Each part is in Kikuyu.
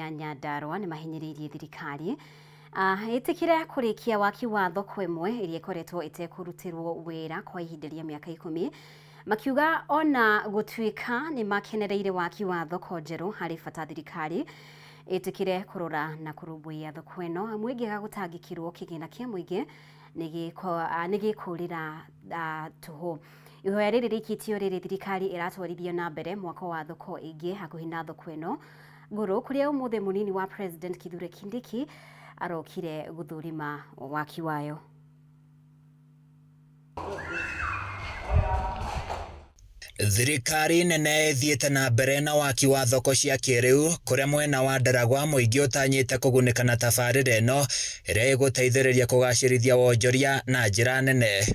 ya Nyandarua nĩ mahinyĩrĩirie thirikari ĩtĩkĩre kũrĩkia waki wa thoko ĩmwe ĩrĩa ĩkoretwo ĩtekũrutĩrwo wĩra kwa ihinda rĩa mĩaka 10, makiuga ona gũtuĩka nĩ makenereire waki wa thoko njerũ, harĩ bata thirikari ĩtĩkĩre kũrora na kũrũmbũiya thoko ĩno, amu ĩngĩaga gũtangĩkĩrwo kĩgĩna kĩa mũingĩ nĩ gĩkũrĩra tũhũ. Ihoya rĩrĩ rĩikĩtio rĩrĩ thirikari ĩratwarithia na mbere mwako wa thoko ĩngĩ hakuhĩ na thoko ĩno ngũrũ, kũrĩa ũmũthĩ mũnini wa President Kithure Kindiki arokire gũthũrima waki wayo. Thirikari nene ĩthiĩte na mbere na waki wa thoko cia kĩrĩu kũrĩa mwena wa Ndaragwa mũingĩ ũtanyĩte kũgunĩka na tabarĩra ĩno ĩrĩa ĩgũteithĩrĩria kũgacĩrithia wonjoria na njĩra nene.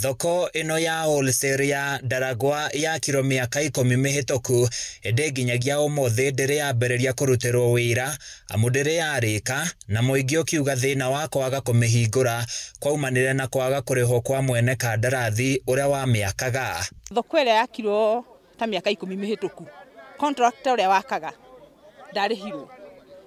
Thoko ĩno ya wholesale ya Ndaragwa yakirwo mĩaka 10 mĩhĩtũku, ĩndĩ nginyagia ũmũthĩ ndĩrĩ yambĩrĩria kũrutĩrwo wĩra amu ndĩrĩ yarĩka, na mũingĩ ũkiuga thĩna wa kwaga kũmĩhingũra kwaumanire na kwaga kũrĩhwo kwa mwene kandarathi ũrĩa wamĩakaga. Thoko ĩrĩa yakirwo ta mĩaka 10 mĩhĩtũku, contractor ũrĩa wakaga ndarĩhirwo.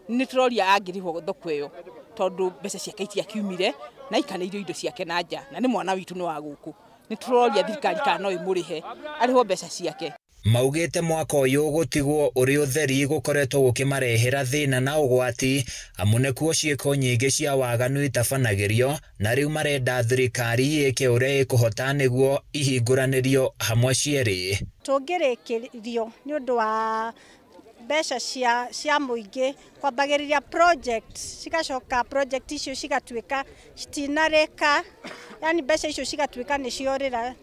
Nĩ tũroria angĩrĩhwo thoko ĩyo tondũ mbeca ciake itiakiumire na ikanĩirio indo ciake na nja, na nĩ mwana witũ nĩ wa gũkũ. Nĩ tũroria thirikari kana no ĩmũrĩhe arĩhwo mbeca ciake. Maugĩte mwaka ũyũ gũtigwo ũrĩ ũtheri gũkoretwo gũkĩmarehera thĩna na ũgwati, amu nĩkuo ciĩko nyingĩ cia waganu itabanagĩrio, na rĩu marenda thirikari ĩke ũrĩa ĩkũhota nĩguo ihingũranĩrio hamwe cierĩ. Tũngĩrĩkĩrio nĩ ũndũ wa mbeca cia mũingĩ kwambagĩrĩria project, cigacoka project icio cigatuĩka citinarĩka, yani mbeca icio cigatuĩka nĩ ciorĩra,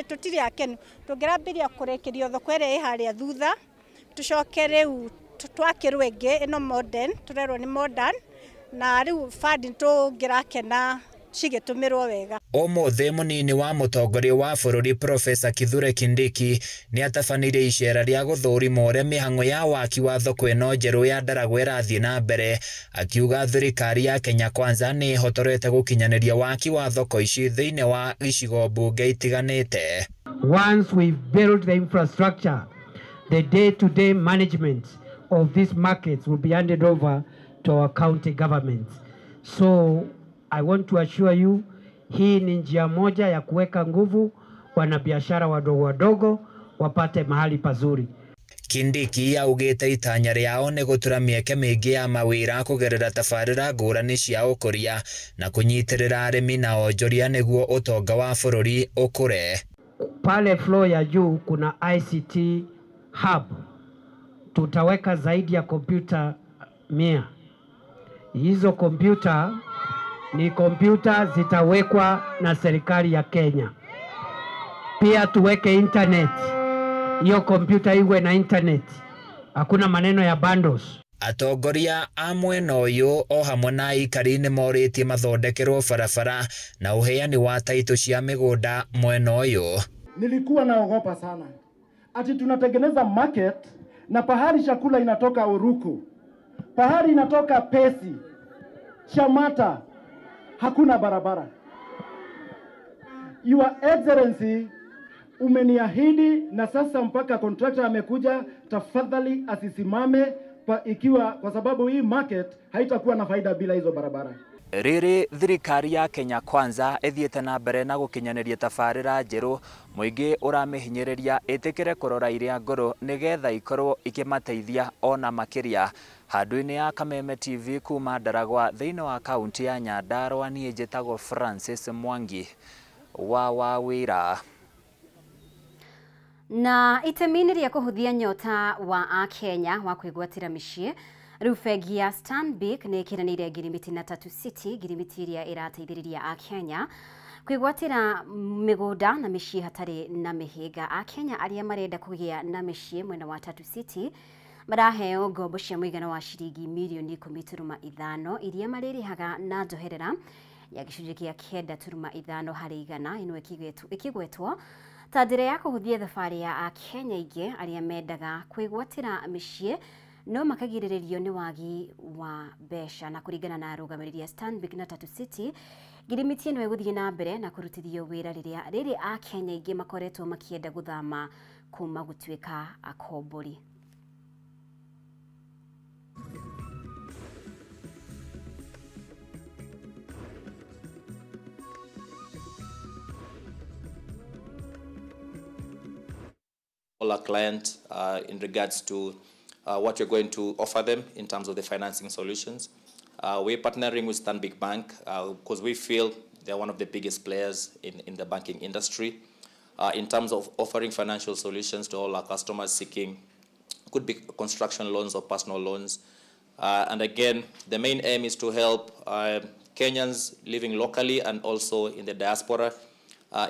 tũtirĩ akenu. Tũngĩrambĩrĩria kũrĩkĩrio thoko ĩrĩa ĩ harĩa thutha, tũcoke rĩu twakĩrwo ĩngĩ ĩno modern, tũrerwo nĩ modern, na rĩu fund tũngĩrakena cigĩtũmĩrwo wega. Ũmũthĩ mũnini wa mũtongoria wa bũrũri Profesa Kithure Kindiki nĩatabanĩire icera rĩa gũthũrima ũrĩa mĩhang'o ya waki wa thoko ĩno njerũ ya Ndaragwa ĩrathiĩ na mbere, akiuga thirikari ya Kenya Kwanza nĩ ĩhotorete gũkinyanĩria waki wa thoko ici thĩinĩ wa icigo mbunge itiganĩte. Once we build the infrastructure, the day-to-day management of these markets will be handed over to our county governments. So I want to assure you, hii ni njia moja ya kuweka nguvu wanabiashara wadogo wadogo wapate mahali pazuri. Kindiki augĩte itanya rĩao nĩ gũtura mĩeke mĩingĩ ya mawĩra kũgerera tabarĩra ngũrani cia ũkũria na kũnyitĩrĩra arĩmi na onjoria nĩguo ũtonga wa bũrũri ũkũre. Pale floor ya juu kuna ICT hub. Tutaweka zaidi ya kompyuta 100. Hizo kompyuta ni kompyuta zitawekwa na serikali ya Kenya. Pia tuweke internet. Hiyo kompyuta iwe na internet. Hakuna maneno ya bundles. Atongoria a mwena ũyũ o hamwe na aikari nĩ morĩtie mathondekerwo barabara na ũheani wa taitũ cia mĩgũnda mwena ũyũ. Nilikuwa naogopa sana ati tunatengeneza market na pahali chakula inatoka Uruku, pahali inatoka Pesi, Shamata, hakuna barabara. Your Excellency, umeniahidi na sasa mpaka contractor amekuja, tafadhali asisimame ikiwa kwa sababu hii market haitakuwa na faida bila hizo barabara. Rĩrĩ thirikari ya Kenya Kwanza ĩthiĩte na mbere na gũkinyanĩria tabarĩra njerũ, mũingĩ ũramĩhinyĩrĩria ĩtĩkĩre kũrora iria ngũrũ nĩgetha ikorwo ikĩmateithia ona makĩria. Handũ-inĩ ya Kameme TV kuma Ndaragwa thĩinĩ wa kaunti ya Nyandarua, niĩ njĩtagwo Francis Mwangi wa Wawĩra. Na itemi-inĩ rĩa kũhũthia nyota wa akenya wa kwĩgwatĩra mĩciĩ, rĩu bengi ya Stanbic nĩ ĩkĩranĩire ngirimiti na Tatu City, ngirimiti ĩrĩa ĩrateithĩrĩria akenya kwĩgwatĩra mĩgũnda na mĩciĩ hatarĩ na mĩhĩnga. Akenya arĩa marenda kũgĩa na mĩciĩ mwena wa Tatu City maraheo ngombo cia mũigana wa ciringi mirioni 10.5 iria marĩrĩhaga na njoherera ya gĩcunjĩ kĩa 9.5 harĩ igana. Ĩno ĩkĩgwetwo ta njĩra ya kũhũthia thabarĩ ya akenya aingĩ arĩa mendaga kwĩgwatĩra mĩciĩ no makagirĩrĩrio nĩ wagi wa mbeca. Na kũringana na arũgamĩrĩri a Stanbic na Tatu City, ngirimiti ĩno ĩgũthiĩ na mbere na kũrutithio wĩra rĩrĩa rĩrĩ akenya aingĩ makoretwo makĩenda gũthama kuma gũtuĩka akombori. Our client in regards to what you're going to offer them in terms of the financing solutions. We're partnering with Stanbic Bank because we feel they're one of the biggest players in the banking industry. In terms of offering financial solutions to all our customers seeking, could be construction loans or personal loans. And again, the main aim is to help Kenyans living locally and also in the diaspora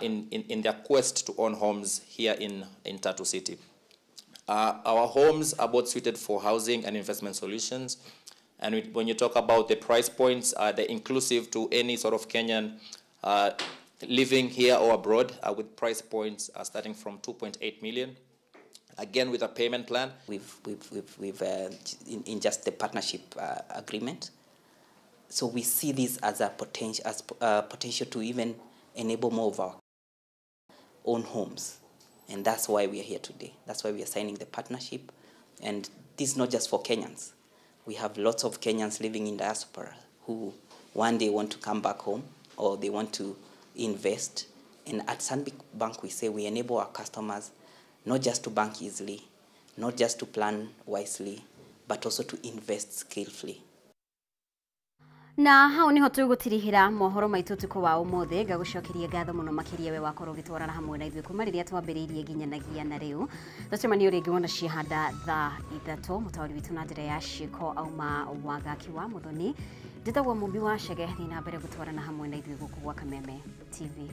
in their quest to own homes here in Tatu City. Our homes are both suited for housing and investment solutions. And when you talk about the price points, they're inclusive to any sort of Kenyan living here or abroad, with price points starting from 2.8 million. Again, with a payment plan. We've in just the partnership agreement. So we see this as a potential, as potential to even enable more of our own homes. And that's why we are here today. That's why we are signing the partnership. And this is not just for Kenyans. We have lots of Kenyans living in diaspora who one day want to come back home or they want to invest. And at Stanbic Bank, we say we enable our customers not just to bank easily, not just to plan wisely, but also to invest skillfully. Na hau niho tugutirihira mohoro maitu tuko wa umuthi ngagucokeria ngatho muno makiria we wakorwo ugitwarana hamwe na ithuĩ kuma rĩrĩa twambĩrĩirie nginyanagia na rĩu tũcemanie rĩngĩ wona ciahanda thaa 3 mũtaũri witũ na njĩra ya ciĩko auma Wagaki wa Muthoni njĩtagwo Mũmbi wa Chege thiĩ na mbere gũtwarana hamwe na ithuĩ gũkũ gwa Kameme TV.